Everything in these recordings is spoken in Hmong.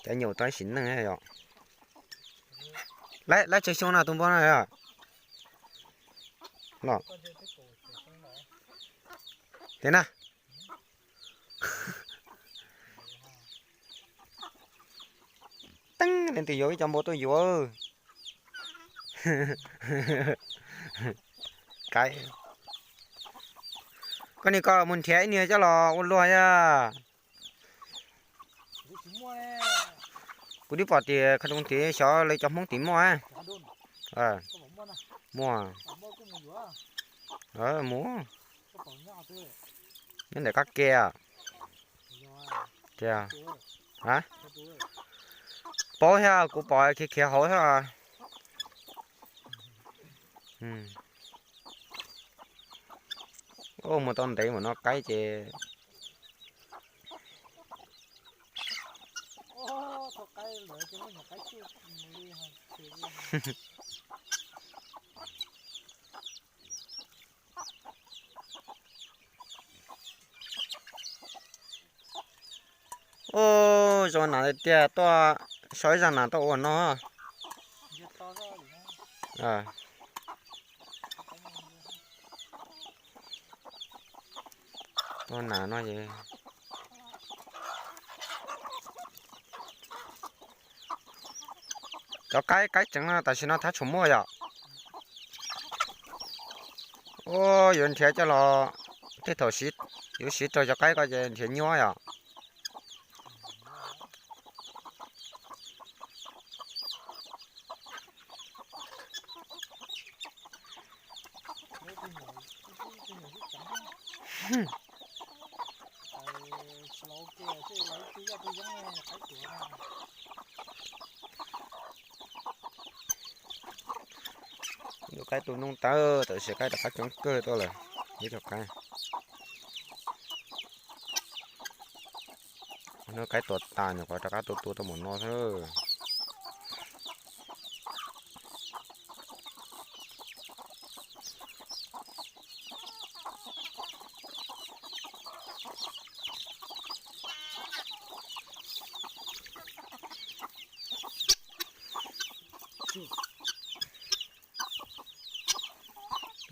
Cov nyuam tau ib sim neej yom. Laib tsawg xyoo no tus npua no yom? Los, tiag na. Teeb leej twg yuav ib co npua tuaj yuav. Koj niag, koj mus nrhiav ib niag coj los ua luag yom. Kuv twb pom tias kha roo tid xyov lawv cov Hmoob tim muaj. Muaj. Mus. Nyob ntawm kab ke. Tiag. Paub thiab, kuv pom khiav khiav hauv thiab. Mus tau ntev mus no qaib ces Ub, zoo nas tiag, tuaj sau ib zaj nas tuaj ua no. Tuaj nas no es cov qaib, qaib tseev no tam sim no thab tshuam muaj yom. Ub, yuav nrhiav coj los, tej thaum yuav siv raug cov qaib ko ces nrhiav nyuaj yom. Tus qaib tu noob tawv, tam sim qaib rov qab coob kawg tuaj lawm. Ib co qaib, hnub qaib tua tas nyuam qhuav rov qab tu tua tau mus no xwb.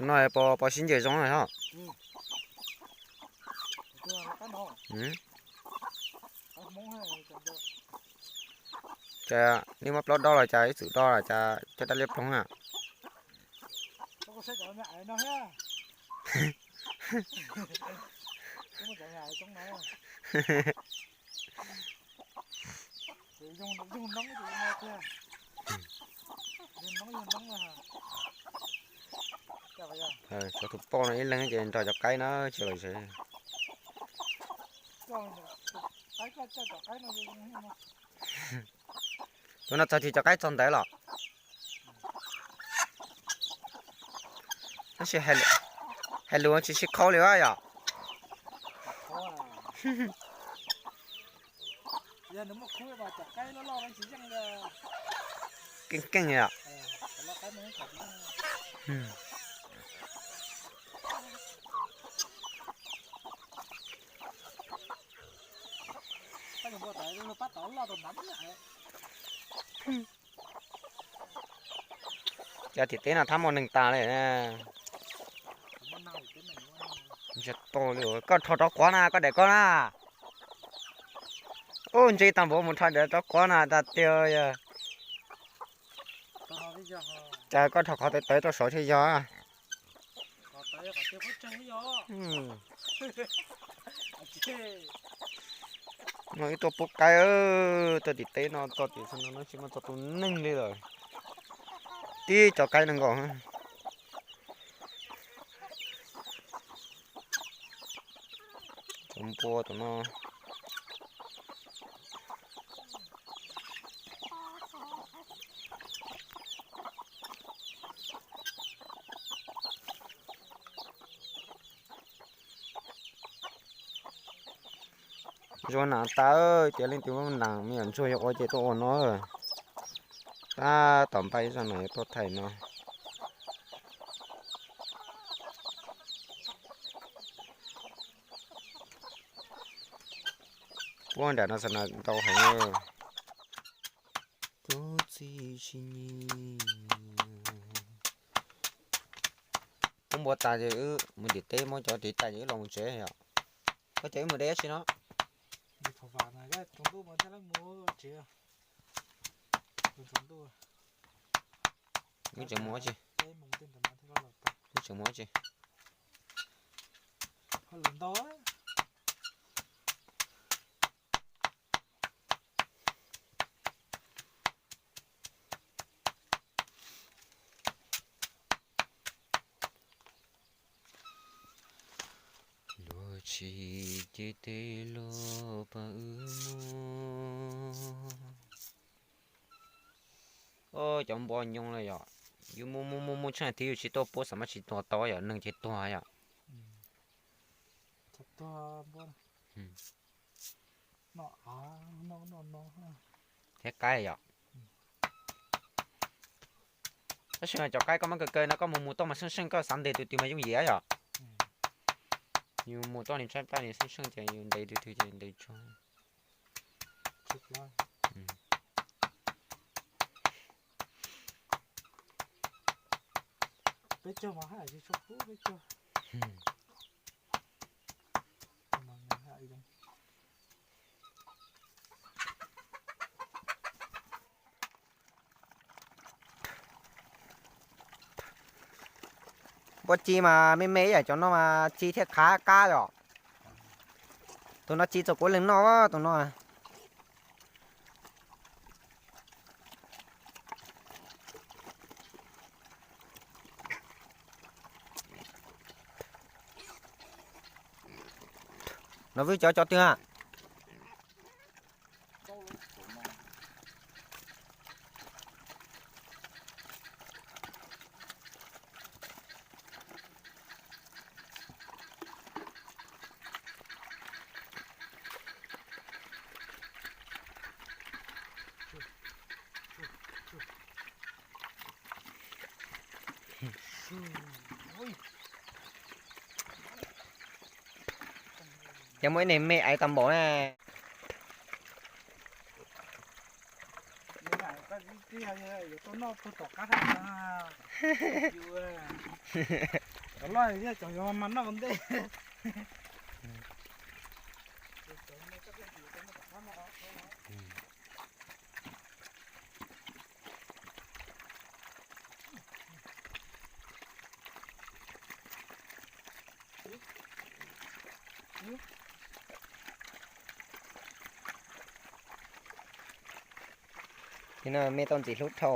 No pos sib ncaws zoo na hos. Cas nej muab plaub dob los cas ib txwm dob los cas coj dab liab ploog na. Tshuav tus poj no ib leeg ces nrog cov qaib na tsis los zes. Tus no txog tsis cov qaib txog ntawd los. Tab sis hais lus tsis sib khaub li yom. Keej keej yom. Cov tim teb no thab muaj neeg tas li. Ntsia tau li, koj rho rov quav na, koj daim koj na. Ub, ntsia tag npaum mus rho daim rov quav na tas tiag yog. Cas koj rho qhov tawv tawv rau saud thiaj yog. No ib tuaj pub qaib, tuaj tim teb no txog tim no tsis muaj txog tus neeg li lawm. Tib cov qaib no nkaus. Cov npua tus no. Zoo nas tas, tias leej twg muaj nas me nyuam ntsuag yuav ua ces tuaj ua no. Tab tom npaj ib zaj nas yuav tuaj thaij no. Puag nram no xa nas ntau heev. Tus txiv tsis nyiam. Pub npua tas ces wb mus ntim teb, muab cov ris tas ces wb los mus tsev yom. Koj ces wb mus de ib si no. Wb tseem mus ua tsi? Wb tseem mus ua tsi? Luag tsis ces tej lub pab wb muab. Cov npua nyoos lawm yom. Yus mus mus mus mus tsheej thiab yus tsis tuaj puab xav mas tsis tuag tau yom, neeg ces tuag yom. Thiab qaib yom. Tab sis mas cov qaib koj muab kaw kaw no koj mus mus tuaj mas seej seej, koj xav ntes tus twg mas yooj yim yom. Yus mus tuaj nws tshaib plab nws seej seej ces yus ntes tus twg ces ntes tsuag. Npua ci mas me me ib yam cov no mas ci thiaj qab qab yom. Tus no ci txaus kuv leej noj tus no. No wb cov cov twg a? Yog muaj ib neeg me aiv tau npaum na. Cov loj thiab cov yuav mas noj ua ntej. Nim no me tau ntxim hlub dhau.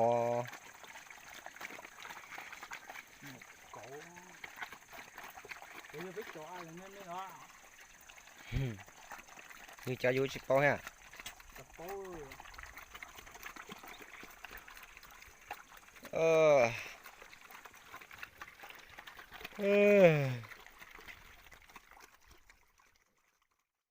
Yus cov yus tsis paub thiab.